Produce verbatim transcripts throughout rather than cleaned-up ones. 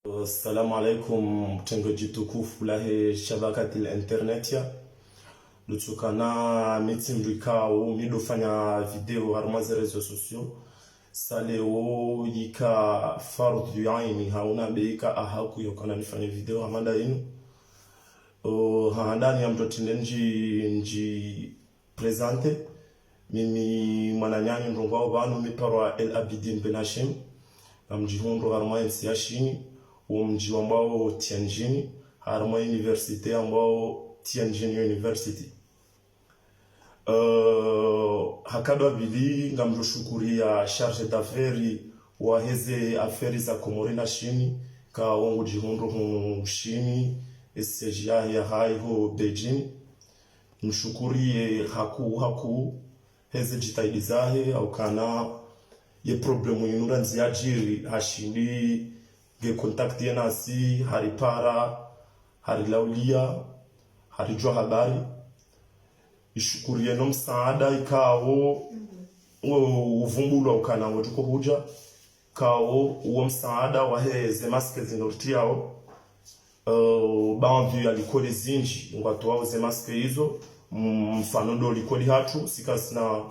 Assalamu alaikum, tengwe djitukufu lahe shabakatil internet ya. Lutsukana mi tsi mdru ikao mi ndo fanya video harumwa ze réseaux sociaux. Sa leo yika fardhu aini hauna be yika ahaku yokana nifanye video hama nda inu. O, ha handani ya mdru tinde ndji, ndji présenter. Mimi mwananyanyu ndrongwao pvanu mi parwa El Abidine Ben Hachim. Ngamdjihundro harumwa entsi ya Shini, wo mdji wambwao Tianjin, harumwa université yambwao Tianjin University. Eh, ha nkado ya pvili ngamdjo shukuriya chargé d'affaires waheze affaires za Komori na Shini, ka wo ngudjihundro hu Shini, e siège yahe ya hayi ho Beijing. Mshukuriye hakuu hakuu heze djitihadi zahe, haukana ye problème inu randzi yadjiri hashindi nge contact ye nasi, haripara, harilauliya, haridjuwa habari. Ishukuriye no msaada ikao wo uvumbulwa ukana wo tuko hudja, kao wo msaada waheze masque zinu ritiyao. Eh, baadhwi ya likoli zindji ngwatoao ze masque izo, mm, mfano ndo likoli hatru, si kasina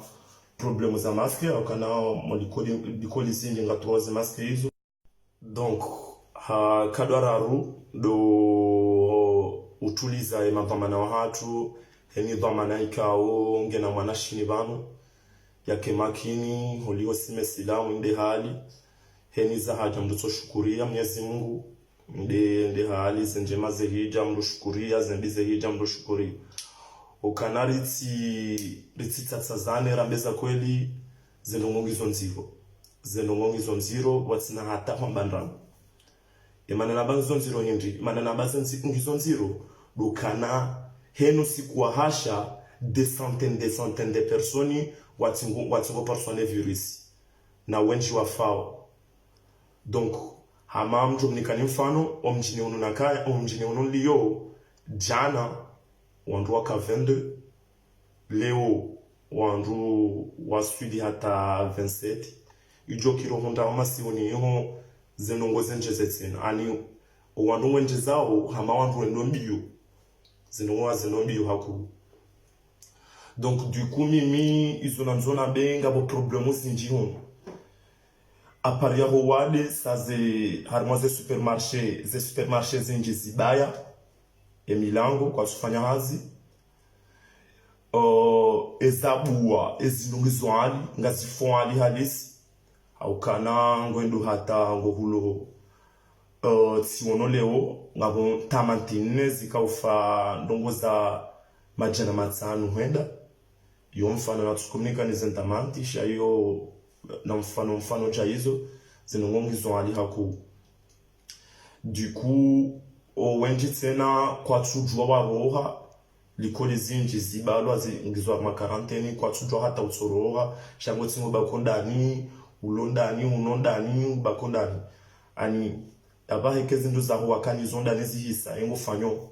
problème za masque, haukana mo likoli, likoli zindji ngwatoao ze masque izo. Donc, ha nkado ya raru ndo utuliza ye madhwamana wahatru, heni dhwamana ikao ngena mwana Shini pvanu, yake makini, holiho si mesilamu nde hali, heni za hadja mdru tso shukuriya Mwenyezi Mungu, nde, nde hali ze ndjema ze hidja mdru shukuriya, ze mbi ze hidja mdru shukuriya. Ukana ritsi, ritsi tsatsazane rambe za kweli, ze ndrongoo ngizo ndziro. Ze ndrongoo ngizo ndziro, watsina hata hwamba ndrabo. E mana namba ngizo ndziro hindri, e mana namba ze ndzi-, ngizo ndziro, ndo ukana henu siku wahasha, des centaines, des centaines de personnes, watsingo, watsingo parwa ne virus. Na wendji wafao. Donc, hama mdjo mnikani mfano, o mdjini unu nakaya, o mdjini unu niliyo, djana, wandru waka vingt-deux, leo wandru waswili hata vingt-sept. Idjo kiro hundra hama sioni iho ze ndrongoo zendjeze tsena. Ani, o wandru ngwendjezao, hama wandru wendo mbiyo. Ze ndrongoo zendo mbiyo hakuu. Donc, du coup, mimi, izo nandzo nambe ngapvo problème zindji hunu. À part yaho wade, sa ze, harumwa ze supermarché, ze supermarché zindji zibaya, e milango, kwatsufanya hazi. Eh, e zabuwa, e zindru ngizo hali, ngazifo hali halisi. Haukana ngwendo hata ngohulo, eh, tsiono leo, ngapvo ntamanti nne zikaufa ndrongoo za madjana matsanu hwenda. Yo mfano natsukuminika ni ze ntamanti, sha yo na mfano, mfano dja izo, ze ndrongoo ngizo hali hakuu. Du coup, o wendji tsena kwatsudjuwa waroha, likoli zindji zibalwa zi-, ngizwa ma quarantaine, kwatsudjuwa hata utsoroha, sha ngo tsingo bako ndani, ulo ndani, uno ndani, ubako ndani. Ani, apvaha eka zindru zaho wakana izo ndani zihisa, engo fanyo.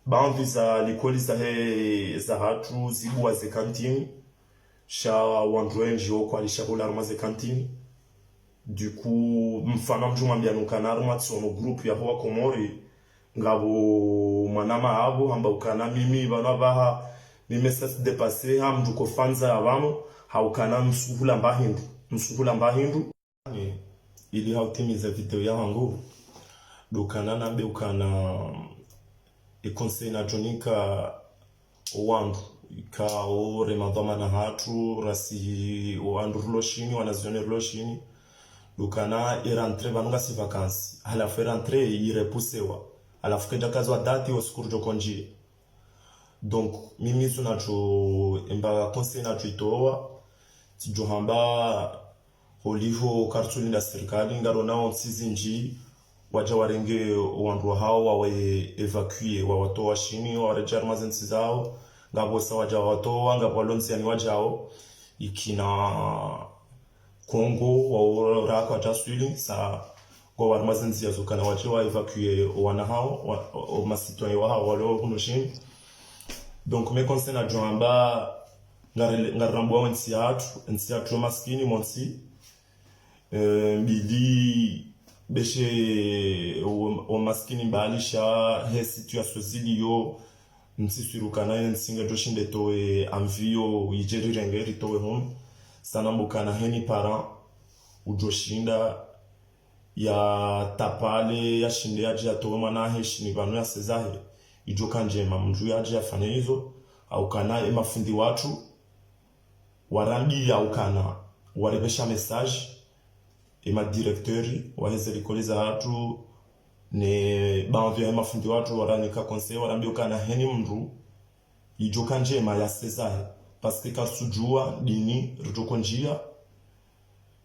Baadhwi za likoli zahe, zahatru, zibuwa ze kantini, sha wandru wendji wo kwalisha hula harumwa ze kantini. Du coup, mfano mdru mwambiya nukana harumwa tsiono groupe yaho wa Komori, ngapvo mwanama apvo, hamba ukana mimi, pvanu apvaha, mimi ça se dépasse, ha mdru kofandza ya pvanu, haukana nsuhula mba hindru, nsuhula mba hindru. Ni, ili hautimiza video yahangu, ndo ukana nambe ukana, e conseil nadjo nika, o wandru, ikao re madhwamana hatru, rasi, o wandru rilo Shini, wanazioni rilo Shini, ndo ukana e rentrée pvanu ngasi vacances, halafu e rentrée irepusewa, halafu kedja kazwa date o siku ridjo kondjia. Donc, mimi izo nadjo, emba conseil nadjo itowa, tsidjo hamba, holiho karitsulinda sirikali, ngarona o ntsi zindji, wadja warenge o wandru wahao wawa évacuer, wawatowa Shini, wawaredjeza harumwa ze ntsi zahao, ngapvo sa wadja wawatowa, ngapvo walo ndziani wadjao, ikina Kongo, wao raka wadja swili, sa ngwao harumwa ze ndzia zokana wadje wa évacuer o wana hao, wa, o, o ma citoyens wahao walo hunu Shini. Donc, me conseil nadjo amba, ngari-, ngarirambuwa o ntsi yahatru, ntsi yahatru yo maskini montsi, eh, mbili, beshe o, o maskini mbali sha he situation ziliyo, mtsiswirukana ye ntsi ngedjo shinde towe anviyo yidje rirenge ritowe hunu. Sana mbukana heni parent udjo shinda ya tapale, ya shinde yadje yatowe mwana he shini pvanu ya sezahe. Idjo ka ndjema mndru yadje yafanye izo, haukana e mafundi watru warambiya ukana, waripvesha message, e ma directeur waheze likoli zahatru, ne baadhwi ya he mafundi watru waranika conseil, warambiya ukana heni mndru, idjo ka ndjema ya sezahe. Parce que karitsudjuwa ndini ridjo ko ndjiya,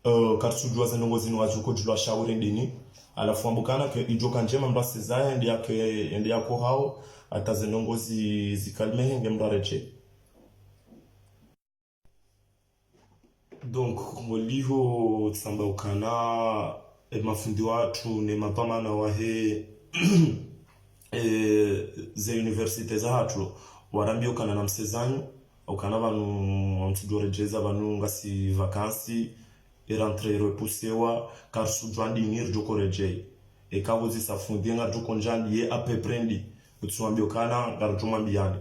euh, karitsudjuwa ze ndrongo zinu wadjo ko djulwa shawiri ndini. Halafu wambukana ke idjo ka ndjema mndru ya sezahe, ende yake, ende yako hao, hata ze ndrongo zi, zikalime henge mndru yaredjeyi. Donc, ngoliho tsamba ukana, e mafundi watru ne madhwamana wahe, e, ze université zahatru, warambiya ukana na msezanyo, ukana pvanu, mtsudjo redjeza pvanu ngasi vacances, e rentrée repoussewa, karitsudjuwa ndini ridjo ko redjeyi. Eka pvo zisa fundi ngaridjo ko ndja ndiye à peu près ndi, utsuwambiya ukana ngaridjo mwambiyani.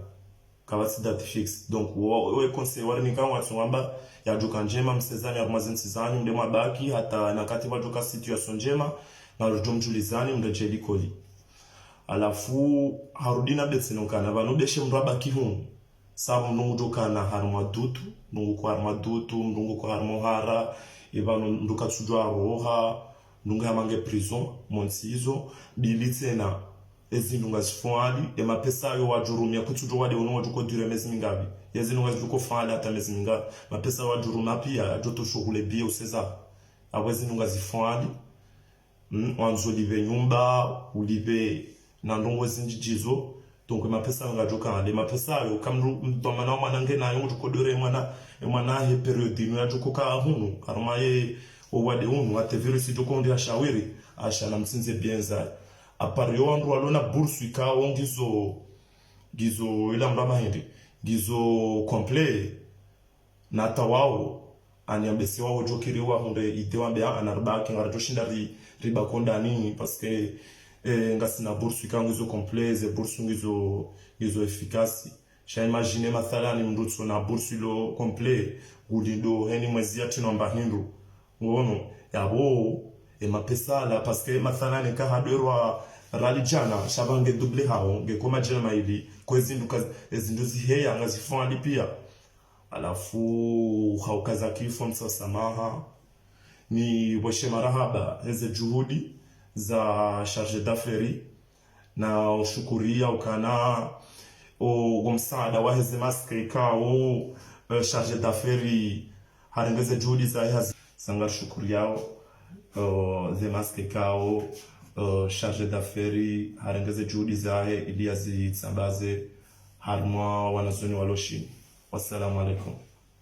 Kapvatsi date fixe. Donc, wo, we conseil warinika watsungamba, yadjo ka ndjema msezanyo harumwa ze ntsi zanyu, mde mwabaki, hata nakati pvadjo ka situation ndjema, ngaridjo mdjulizani, mredjeyi likoli. Halafu, harudi na betseno ukana, pvanu beshe mndru yabaki hunu. Sabu mndru ngudjo kana harumwa dutu, mndru nguko harumwa dutu, mndru nguko harumwa uhara, ipvanu mndru katsudjuwa roha, mndru nge hamange prison, mo ntsi izo, mbili tsena, ezindru ngazifo hali, e mapesa yo wadjo rumiya kutsudjo wade unu wadjo ko duré mezi mingapvi. Ezindru ngazidjo ko fo hali hata mezi mingapvi. Mapesa yo wadjo rumiya piya, yadjo to shuhule biye useza. Apvo ezindru ngazifo hali. Mm, wandzo ulipve nyumba, ulipve na ndrongo zindji djizo. Donc, e mapesa yo ngadjo ka hali. E mapesa yo, ka mndru, mdhwamana wa mwana nge nayo, mndru ko dore mwana, e mwana he période inu yadjo ko ka hunu, harumwa ye, o wade unu, hata virus idjo ko ndi ya shawiri, asha na mtsindze bienza. À part yo wandru walo na bourse ikao ngizo, ngizo ila mrama hende, ngizo complet, na hata wao, ani ambesi wao djo kiri wahundre idée wambe, ah, ana ribaki, ngaridjo shinda ri, ribaki ndani, parce que, eh, ngasina bourse ikao ngizo complet, ze bourse ngizo, ngizo efficace. Sha imagine mathalani mndru tso na bourse ilo complet, ngulindo heni mwezi yatsina mba hindru. Ngono, yapvo, e mapesa yala, parce que mathalani ka hadwerwa rali djana, sha pvo nge double hao, nge ko madjana mayili, ko ezindru ka, ezindru ziheya, ngazifo hali piya. Halafu, hauka za kifo msa samaha, nipvoshe marahaba, eze juhudi za chargé d'affaires, na ushukuriya ukana, o, wo msaada waheze masque ikao, eh, chargé d'affaires, harenge ze juhudi zahe hazi, sanga shukuriyao, eh, ze masque ikao, eh, chargé d'affaires, harenge ze juhudi zahe, ili yazitsambaze, harumwa wanazioni walo shini. Wassalamu alaikum.